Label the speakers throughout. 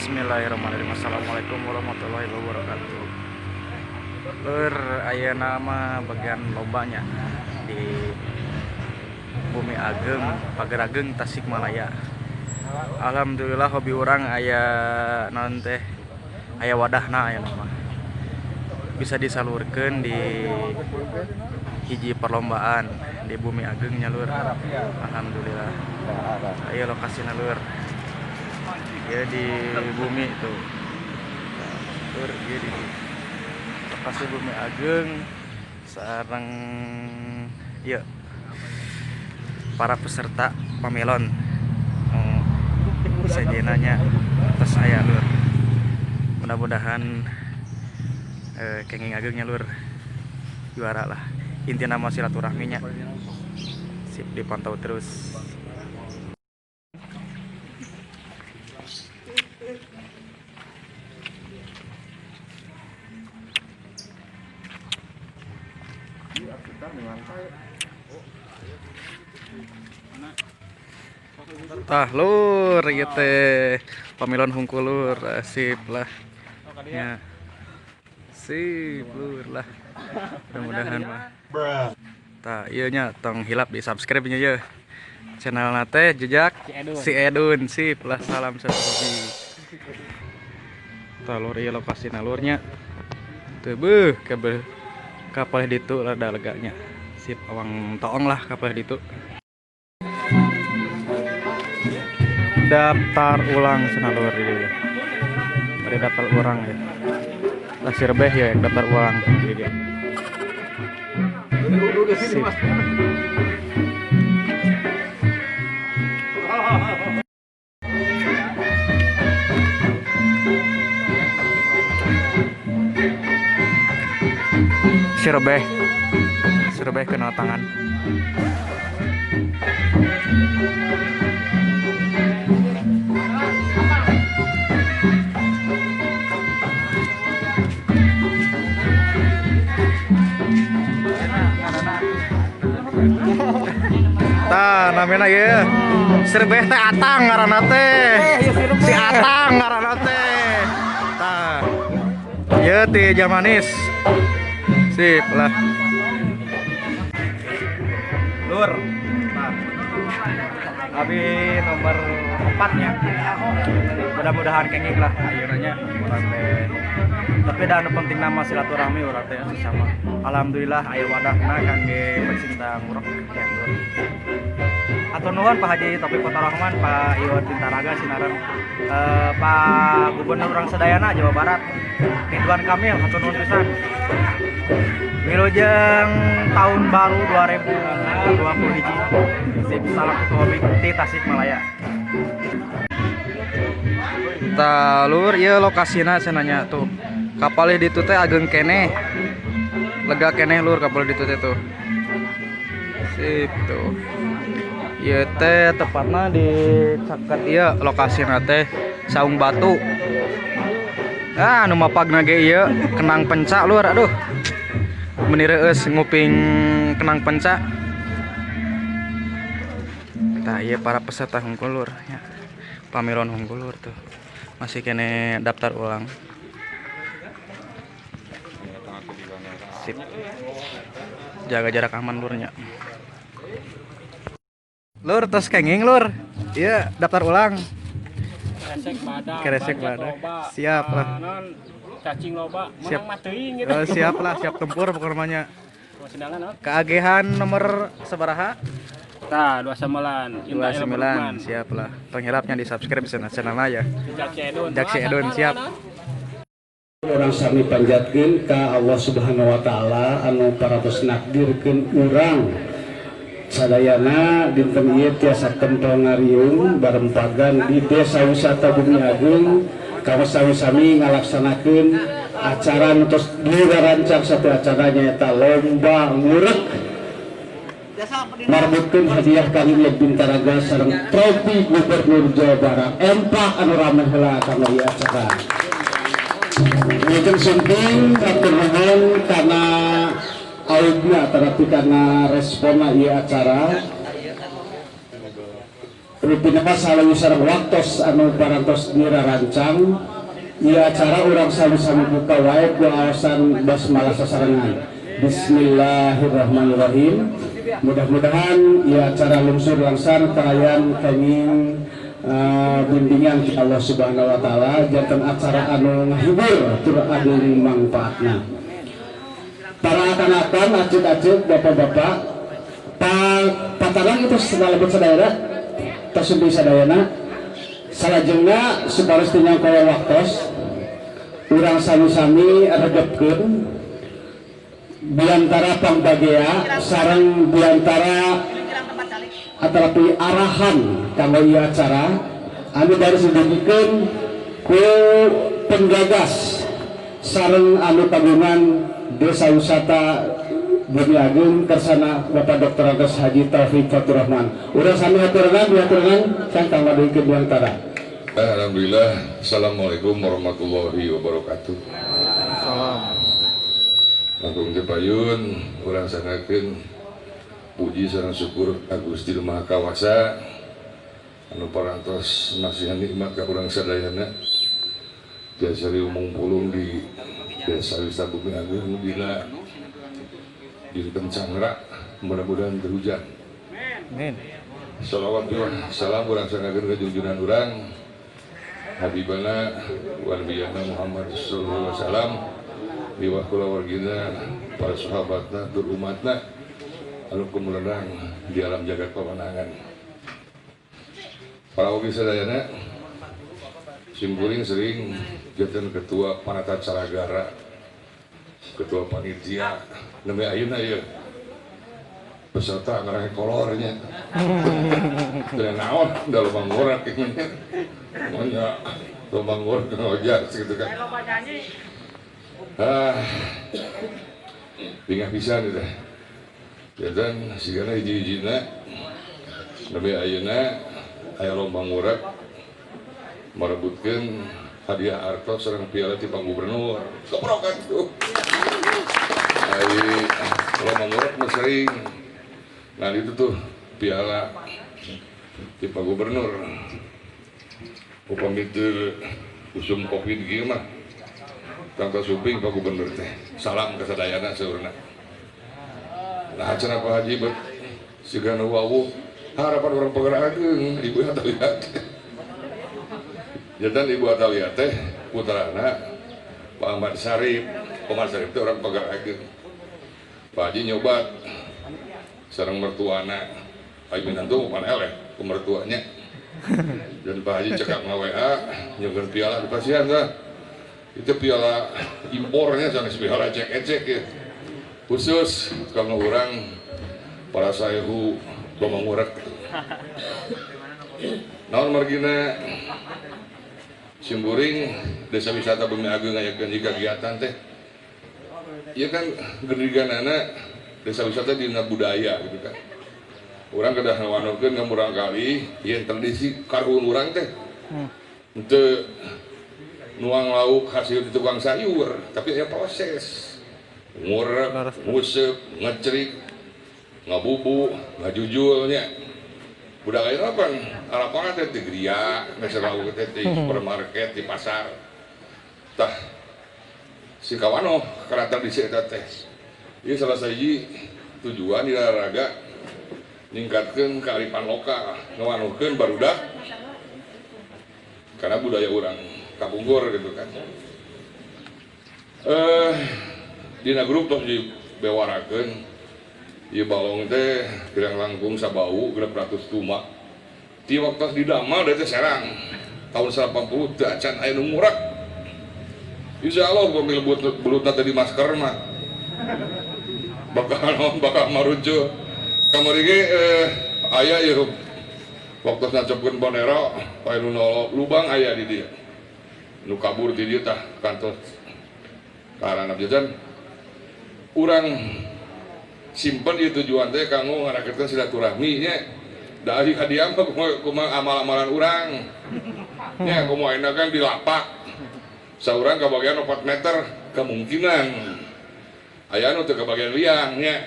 Speaker 1: Bismillahirrahmanirrahim. Assalamualaikum warahmatullahi wabarakatuh. Lur, ayeuna mah bagian lombanya di Bumi Ageng, Pagerageung, Tasikmalaya. Alhamdulillah, hobi urang aya naon teh, aya wadahna aya mah. Bisa disalurkan di hiji perlombaan di Bumi Ageng nya, lur. Alhamdulillah. Ayo lokasi, lur. Ya, di bumi tuh. Lur, ieu di lokasi Bumi Ageng sareng ya para peserta pamilon sejenanya atas aya, lur. Mudah-mudahan kenging agengnya, lur, juara lah. Intina mah silaturahminya. Sip, dipantau terus. Tah, lur, ieu teh pamilon hungkul, lur. Sip lah ya, sip, lur lah. Mudah-mudahan mah. Tah, ieu nya, tong hilap di subscribe nya ya channel teh Jejak Si Edun. Sip lah, salam satu hobi. Tah, lur, ieu lokasi lur nya tuh. Beuh, kabeh kapal ditu rada leganya. Sip, awang toong lah kapal ditu. Daftar ulang cenah, lur, ieu ya. Ada daftar ulang ya. Lah, sirbeh ya yang daftar ulang ieu ge. Sip. Sirbeh. Sirbeh kena tangan. Tah, namina ieu. Sirbeh teh Atang ngaranna teh. Si Atang ngaranna teh. Tah. Ieu ti Jamanis. Sip lah. Lur. Nah. Abi nomor 4 nya. Mudah-mudahan kenging lah ayeuna urang teh. Tapi da anu penting nama silaturahmi urang teh sesama. Alhamdulillah aya wadahna kangge pecinta ngurek ya, lur. Hatur nuhun Pak Haji Taufik Rahman, Pak Iwan Bintaraga sinaran, Pak Gubernur urang sadayana Jawa Barat Ridwan Kamil, hatur nuhun pisan. Wilujeng tahun baru 2020 hiji. Sip, salam satu hobi di Tasikmalaya. Tah, lur, ieu lokasina cenah nya tuh. Kapal ditu teh ageng keneh. Lega keneh, lur, kapal ditu teh tuh. Sip tuh. Ieu teh tepatna di caket ieu lokasina teh Saung Batu. Ah, nu mapagna ge ieu kenang penca, lur, aduh. Meni reueus nguping kenang penca. Tah, ieu para peserta hungkul, lur ya. Pamilon hungkul, lur, tuh. Masih keneh daftar ulang. Sip. Jaga jarak aman, lur nya. Lur, tos kenging, lur. Iya, daftar ulang.
Speaker 2: Keresek badak.
Speaker 1: Keresek
Speaker 2: bancet
Speaker 1: badak.
Speaker 2: loba.
Speaker 1: Siap lah.
Speaker 2: Ah, non, cacing loba.
Speaker 1: Siap.
Speaker 2: Menang mah teuing gitu.
Speaker 1: Oh, siap lah, siap tempur pokoknya.
Speaker 2: Mau sendangan, oh.
Speaker 1: Keagehan nomor sabaraha?
Speaker 2: Tah, 29.
Speaker 1: 29, siap lah. Tong hilapnya di subscribe channel channelnya ya.
Speaker 2: Jejak Si Edun.
Speaker 1: Jejak Si Edun, siap.
Speaker 3: Urang sami panjatkeun ka Allah Subhanahu wa taala anu parantos nakdirkeun urang sadayana dinten ieu tiasa kempel ngariung barempagan di Desa Wisata Bumi Agung kanggo sami-sami ngalaksanakeun acara nu tos dirancang satu acara, nyaeta lomba ngurek marbutkeun hadiah kanggo ieu Bintaraga sareng trofi Gubernur Jawa Barat. Empak anu rame heula kanggo ieu acara. Mungkin sumping, hatur nuhun karena audna, tetapi karena responna ieu acara. Rupina mah salayu sareng waktos anu parantos dirarancang. Ieu acara urang sami-sami buka wae ku aosan basmalah sasarengan. Bismillahirrahmanirrahim. Mudah-mudahan ieu acara lungsur langsar kalayan kenging bimbingan ti Allah Subhanahu wa taala, janten acara anu ngahibur tur agung mangfaatna. Para akan-akan, acik-acik, bapak-bapak, pak patarang itu lebet sadayana, tos sumping sadayana. Salajengna supados teu nyangkala waktos, urang sami-sami regepkeun biantara pangbagea sareng biantara atalapi arahan kanggo ieu acara anu baru didugikeun ku penggagas sareng anu kagungan Desa Wisata Bumi Agung, kersana Bapak Drs. Haji Taufik Faturrahman. Urang sami haturanan dihaturanan sang kanggo dugikeun biantara.
Speaker 4: Alhamdulillah. Assalamualaikum warahmatullahi wabarakatuh.
Speaker 1: Salam.
Speaker 4: Langkung tepayun urang sanggakeun puji sareng syukur ka Gusti Nu Maha Kawasa anu parantos masihan nikmat ka urang sadayana tiasa riumung pulung di Desa Wisata Bumi Agung dina dinten Cangrak, mudah-mudahan terhujan.
Speaker 1: Amin.
Speaker 4: Salawat wa salam urang sanggakeun ka junjunan urang Habibana wa nabiyana Muhammad sallallahu alaihi wasallam, miwah kulawargina, para sahabatna tur umatna anu kumulenang di alam jagat pamanangan. Para wargi sadayana, simkuring sering janten ketua panata caragara, ketua panitia, nembe ayeuna ieu peserta ngarang kolornya. Dan naon da lomba ngorek ieu nya, lomba ngorek ngojas gitu kan. Ah, bingah pisan itu teh. Janten sigana hiji-hijina nembe ayeuna aya lomba ngorek merebutkeun hadiah artos sareng piala ti Pak Gubernur. Kebrokan tuh. Ai lomba ngorek mah sering. Nah, itu tuh piala ti Pak Gubernur. Upami teu usum Covid kieu mah tangta suping Pak Gubernur teh. Salam ka sadayana saurna. Nah, cenah Pak Haji bet sigana wawuh harapan orang Pagar Ageung Ibu Atalia teh. Janten Ibu Atalia teh putrana Pak Ahmad Sarip. Pak Ahmad Sarip teh orang Pagar Ageung. Pak Haji nyobat sareng mertuana. Ai minantu pan eleh ku mertuanya. Dan Pak Haji cekap nge-WA nyuguhkeun piala di pasihan tah. Itu piala impornya sanes piala ecek-ecek ya. Khusus kalau orang para saehu lomba ngurek. Naon margina simkuring Desa Wisata Bumi Ageung ngayakeun ieu kegiatan teh. Ieu kan geriganana desa wisata dina budaya gitu kan. Urang kedah ngawanohkeun ka murangkalih yen tradisi karuhun urang teh. Henteu nuang lauk hasil di tukang sayur, tapi aya proses. Ngurek, nguseup, ngecrik, ngabubu, ngajujulnya. Budak ayeuna pan arapangan teh di griya, meser lauk teh di supermarket, di pasar. Tah si kawanoh kana tradisi eta teh. Ieu salah sahiji tujuan di olahraga ningkatkeun kearifan lokal, ngawanohkeun barudak karena budaya urang kapungkur gitu kan. Dina grup tos dibewarakeun ieu balong teh kirang langkung sabau 600 tuma. Ti waktu didamel teh serang tahun 80 teu acan aya nu ngurak. Insya Allah pemilih belutna teh di masker mah bakal naon, bakal marujuk. Kamari ge aya ieu waktu nancapkeun bendera aya nu nolok lubang aya di dieu. Nu kabur di dieu tah kantos karana jajan urang simpen ieu tujuan teh kanggo ngaraketkeun silaturahmi nya. Da ari hadiah mah kumaha amal-amalan urang nya, kumaha ayeuna kan di lapak saurang kabagian 4 meter, kemungkinan aya nu teu kabagian liang nya.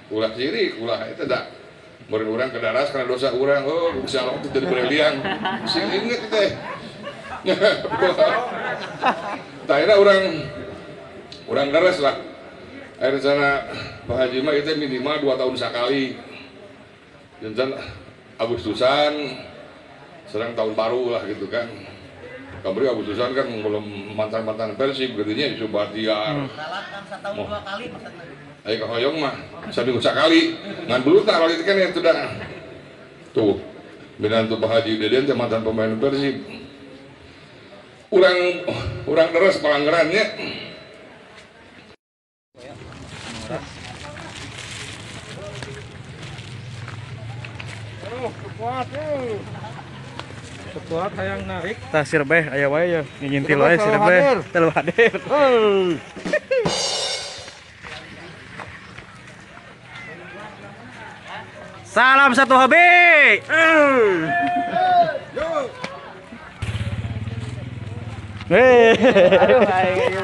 Speaker 4: Ulah sirik, ulah eta da. Meureun urang kedaras karena dosa urang, oh bisa Allah teh dibere liang. Sing inget teh. Tah akhirnya urang urang daras lah. Akhirnya rencana Pak Haji mah itu minimal 2 tahun sekali. Jangan Agustusan, serang tahun baru lah gitu kan. Kamari Agustusan kan belum mantan-mantan Persib gedenya Yusuf Bahtiar.
Speaker 5: Setahun 2 kali maksudnya.
Speaker 4: Ayo ke hoyong mah seminggu sekali. Ngan belutar kali itu kan ya sudah. Tuh, binantu Pak Haji Deden teh mantan pemain Persib. Urang urang deres pelanggarannya.
Speaker 6: Kuat hayang narik.
Speaker 1: Tah sirbeh aya wae ya, ngintil wae sirbeh. Telu hadir. Salam satu hobi.
Speaker 5: Aduh, aing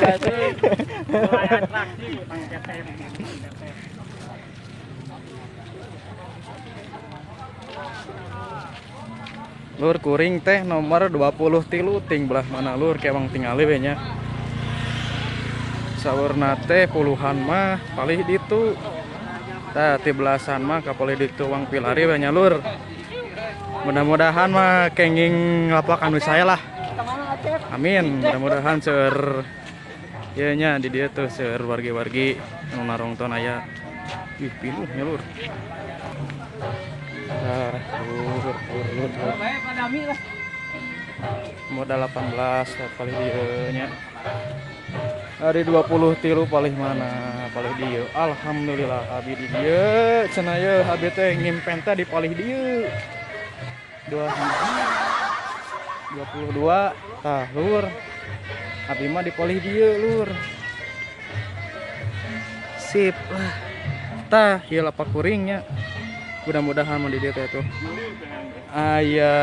Speaker 1: Lur kuring teh nomor 23 ting belah mana lur kewang tingali we nya. Saurna teh puluhan mah palih ditu. Tah ti belasan mah ka palih ditu wang pilari we nya lur. Mudah-mudahan mah kenging lapak anu saya lah. Amin. Mudah-mudahan seur ieu nya di dieu tuh seur wargi-wargi anu narongton aya. Ih pinuh nya lur. Tah, lur, lur, lur, lur. Modal 18 paling dieu nya. Hari 23 paling mana paling dieu. Alhamdulillah abi di dieu cenah ye abi teh ngimpen teh di palih dieu. 22 tah lur. Abi mah di palih dieu lur. Sip lah. Tah ieu lapak kuringnya. Mudah-mudahan mah di dieu teh tuh. Aya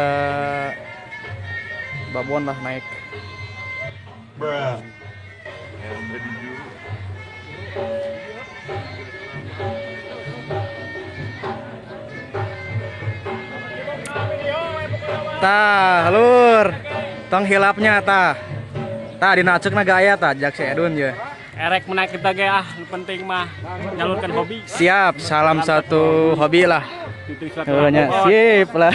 Speaker 1: babon lah naik. Tah, lur. Tong hilapnya tah. Tah dina aceukna gaya tah jak si Edun ye.
Speaker 2: Erek menaik kita ge ah, nu penting mah nyalurkan hobi.
Speaker 1: Siap, salam satu hobi lah.
Speaker 2: Itu
Speaker 1: Nya, sip lah.